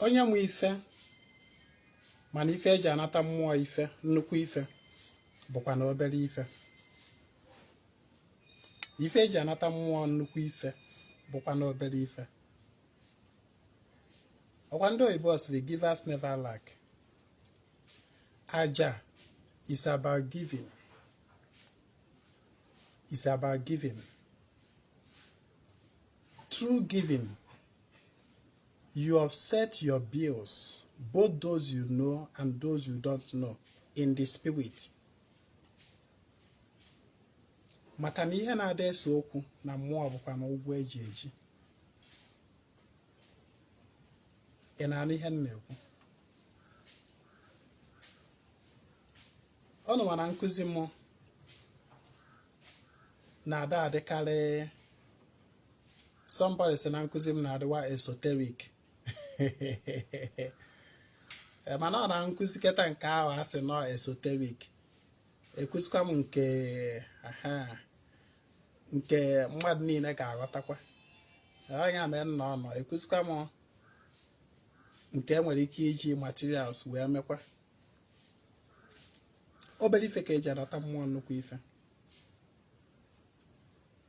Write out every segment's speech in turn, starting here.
Onye nwe ife mana ife eji anata mmụọ ife nnukwu ife bụkwa na obere ife. Ife eji anata mmụọ nnukwu ife bụkwa na obere ife. Ọkwa ndị oyibo sịrị, "Givers never lack." Aja is about giving, is about giving. Through giving, you offset your bills, both those you know and those you don't know, in the spirit. Maka na ihe na-ada ese okwu na mmụọ bụkwa na ụgwọ eji eji. Ị na-anụ ihe m na-ekwu? Unu ma na nkụzi m na-ada adịkarị, somebody sị na nkụzi m na-adịwa esoteric. Mana ọ na nkụzi keta nke ahụ a sị nọ esoteric, ekụzikwa m nke nke mmadụ niile ga-aghọtakwa. Ọ ya mee nna ọ nọ ekụzikwa m nke e nwere ike iji materials wee mekwa. Obere ife ka eji anata mmụọ nnukwu ife.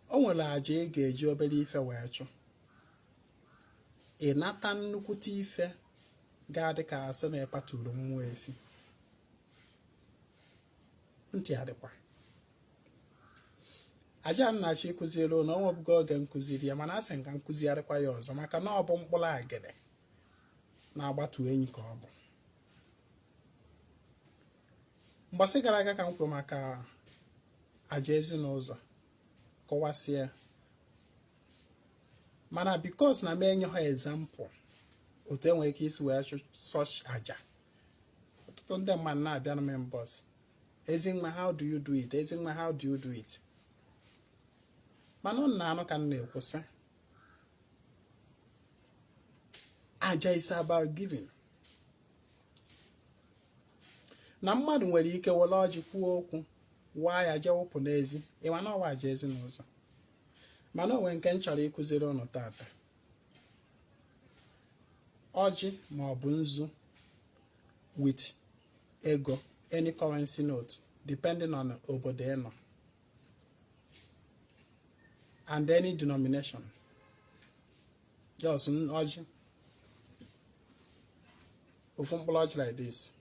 O nwere aja ị ga-eji obere ife wee chụ, ị nata nnukwute ife ga-adị ka asị na ịkpaturu mmụọ efi. Ntị adịkwa. Aja m na-achọ ịkụziri ụnụ, o nwebugo oge m kụziri ya, mana asị m ka m kụzigharịkwa ya ọzọ, maka na ọ bụ mkpụrụ agịrị na-agbatu enyi ka ọ bụ. Mgbasị gara aga ka m kwuru maka aja ezinụzọ, kọwasịa, mana because na m enye ha example otu enwere ike isi wee chụ such aja, ọtụtụ ndị mmadụ na-abịa na m inbox, "Ezinwa, how do you do it? Ezinwa, how do you do it?" Mana ọ na-anụ ka m na-ekwu sị, aja is about giving, na mmadụ nwere ike were ọjị kwuo okwu, waa ya, jee wụpụ n'ezi. Ịma na ọwa aja ezinụzọ. Mana o nwere nke m chọrọ ịkụziri ụnụ tata. Ọjị ma ọ bụ nzu with ego, any currency note, depending on obodo ị nọ, and any denomination, just ọjị, ofu mkpụrụ ọjị like this,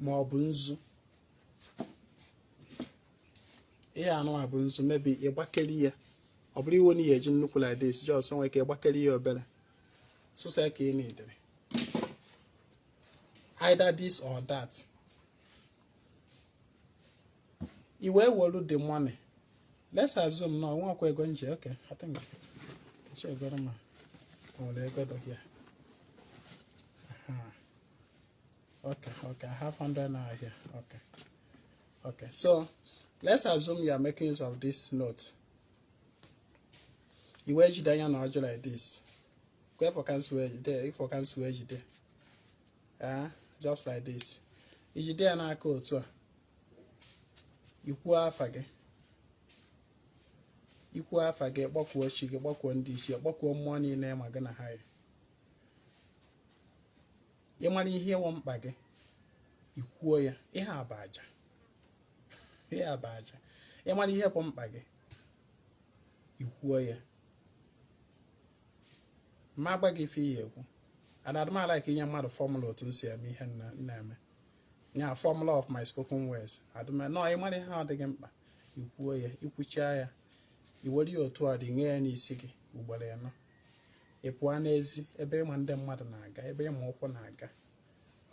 ma ọ bụ nzu. Ihe anụwa bụ nzu. Maybe ịgbakeri ya, ọ bụrụ iwe na ihe eji nnukwu like this, just nwere ike ịgbakeri ya obere sụsa ka ị na-edere, either this or that. I wee welu the money. Let's assume na onwekwa ego nje. Okay, I think chegoro ma o nwere ego do here. Okay, I have 100 naira here. Okay, so let's assume you are making use of this note. I wee jide anya na ọjị like this, kwe for cancel wee jide, for cancel wee jide, just like this. Ijide ya n'aka otu a, ikwuo afa gị, ikwuo afa gị, kpọkuo chi gị, kpọkuo ndị ichie, kpọkuo mmụọ niile ma gị na ha ya. Ị mara ihe ịwụ mkpa gị, ikwuo ya. Ihe a bụ aja, ihe a bụ aja. Ị mara ihe bụ mkpa gị, ikwuo ya. Ma agba gị ife ihe ekwu and adịm like inye mmadụ formula otu m si eme ihe na-eme nya, formula of my spoken words. Adịm nọ, ị mara ihe ọ dị gị mkpa, ikwuo ya. Ikwuchaa ya, i were ya otu ọ dị, nye ya n'isi gị ugboro ịnọ. Ị pụọ n'ezi ebe ịma ndị mmadụ na-aga, ebe ịma ụkwụ na-aga.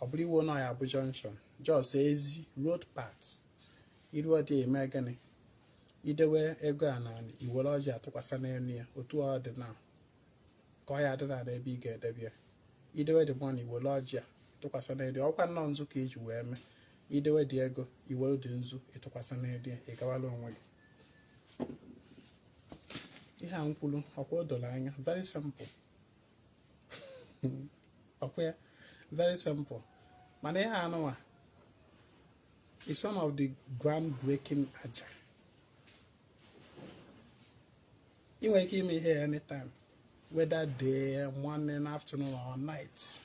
Ọ bụrụ iwu nọ ya bụ junction, just ezi road path. Iru ọ dị eme gịnị? Idewe ego a na iwere ọjị atụkwasị n'elu ya otu ọ dị na ka ọ ya dị n'ala ebe ị ga-edebe ya. Idewe the money, iwere ọjị a tụkwasị n'elu ya. Ọkwa nnọọ nzu ka iji wee mee. Idewe dị ego, iwere dị nzu ịtụkwasị n'elu ya, ị gawala onwe gị. Ihe a m kwuru, ọkwa o doro anya? Very simple, ọkwa ya? Very simple. Mana ihe anụnwa is one of the ground-breaking aja. Ị nwere ike ime ihe anytime, whether day, morning, afternoon or night.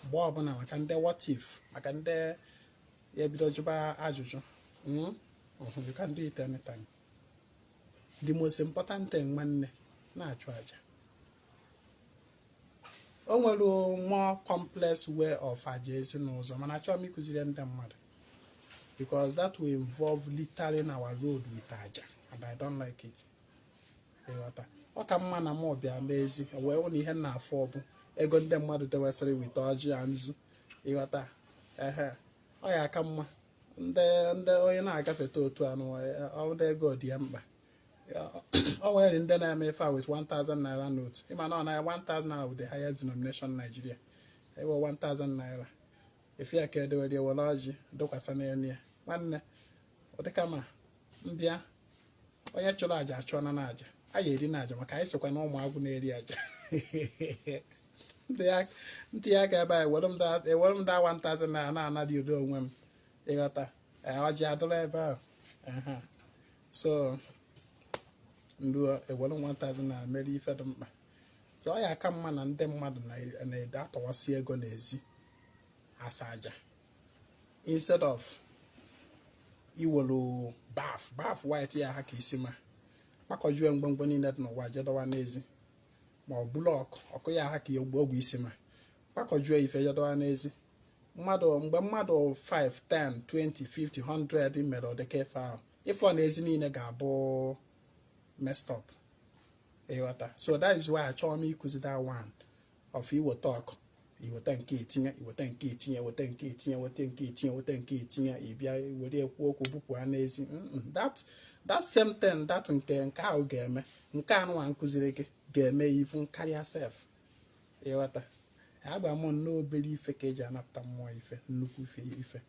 Mgbe ọbụla, maka ndị what if, maka ndị ya ebido jụba ajụjụ. You can do it anytime. The most important thing, nwanne, na-achụ aja. O nwere more complex way of aja ezinụzọ, mana achọrọ m ịkụziri ndị mmadụ because that will involve littering our road with aja, and I don't like it. Ịghọta? Ọ ka mma na m bịa n'ezi wee hụ na ihe m na-afụ ọbụ ego ndị mmadụ dewesịrị with ọjị ya nzu. Ịghọta? Ehe, ọ ya aka mma ndị onye na-agafete otu anụ ọdụ ego dị ya mkpa. Ọ nwere ndị na-eme ife a with 1000 naira note. Ịma na ọ na 1000 naira with the highest denomination Nigeria, ewe 1000 naira efe ya ka edewere, were ọjị dokwasa n'elu ya. Nwanne, ọ dịka ma mbịa onye chụrụ àjà achụọna na àjà anyị eri na àjà, maka anyị sokwa na ụmụ agwụ na-eri àjà. Ntị ya ga ebe a ewere m da 1000 naira na-anadị udo onwe m. Ịghọta? Ọjị adịrọ ebe ahụ. So ndụ ewere 1000 naira mere ife dị mkpa. So ọ ya aka mma na ndị mmadụ na-ede atọwasị ego n'ezi asa aja instead of iwere bath white ya ha ka isi ma kpakọjuo mgbomgbo niile dị n'ụwa jedowa n'ezi, ma ọ block ọkụ ya ha ka ogbe ogwe isi ma kpakọjuo ife jedowa n'ezi mmadụ. Mgbe mmadụ 5, 10, 20, 50, 100 mere ọdịka ife ahụ, ife ọ n'ezi niile ga-abụ messed up. Ịghọta? So that is why achọghị m ịkụzi that one of iweta ọkụ, iweta nke itinye, iweta nke itinye, weta nke itinye, weta nke itinye, weta nke itinye, ịbịa were ekwu okwu bupụ ha n'ezi. That same thing that nke ahụ ga-eme, nke anụnwa nkụziri gị ga-eme even karịa sef. Ịghọta? Agba m nnọọ obere ife ka eji anapụta mmụọ ife, nnukwu ife.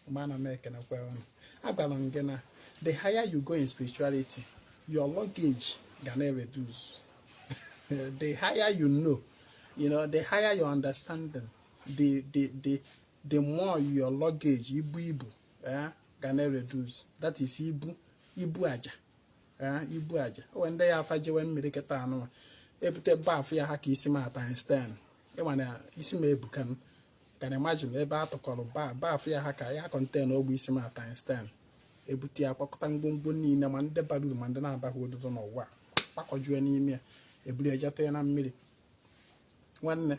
Mgbe ana m ekenekwa ọnụ, agwara m gị na the higher you go in spirituality, your luggage ga na-reduce. The higher you know you know the higher your understanding, the more your luggage, ibu, ga na-reduce. That is ibu aja, ibu aja. O ndị ya afa jewe mmiri kịta anụnwa ebute bath ya ha ka isi m times 10. Ịma na isi m ebuka m can imagine ebe a tụkọrọ bath ya ha ka ya contain ogbe isi m times 10, ebute ya, kpakọta ngwongwo niile, ma ndị bara uru ma ndị na-abaghị ododo n'ụwa, kpakọjuo n'ime ya, eburu ejeta ya na mmiri. Nwanne,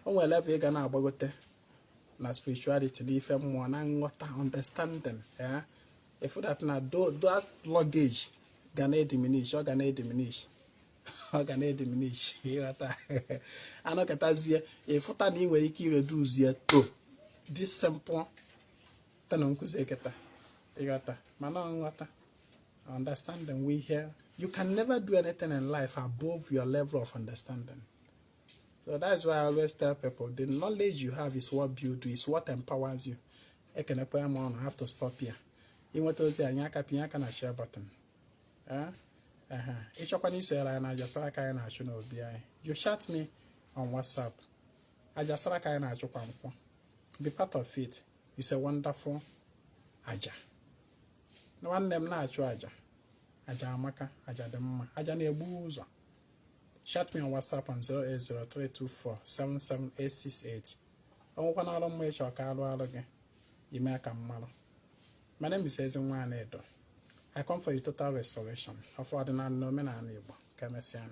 o nwere level ị ga na-agbagote na spirituality, n'ife mmụọ, na nghọta, understanding ya, if that na that luggage ga na-ediminish, ọ ga na-ediminish, ọ ga na-ediminish. Ịghọta? Anọkọtazie, ịfụta na ị nwere ike ireduce to this simple tena nkụzi kịta. Ịghọta? Mana nghọta, understanding, we here you can never do anything in life above your level of understanding. So that's why I always tell people, the knowledge you have is what builds you, is what empowers you. Ekenekwa m ọnụ. Have to stop here. Inweta ozi anyị aka, pinye aka na share button. Ịchọkwana isonyere anyị na aja saraka anyị na-achụ n'obi anyị, you chat me on WhatsApp. Aja saraka anyị na-achụ kwa nkwọ, be part of it. It's a wonderful aja. Nwanne m, na-achụ aja. Aja amaka, aja dị mma, aja na-egbu ụzọ. Chat me on WhatsApp on 08032477868. Ọ nwekwana ọrụ mma ịchọ ka arụ arụ gị, ime ka mmalụ. My name is Ezinwa Anaedo. I come for a total restoration of ọdịnala na omenala Igbo. Ka emesịa.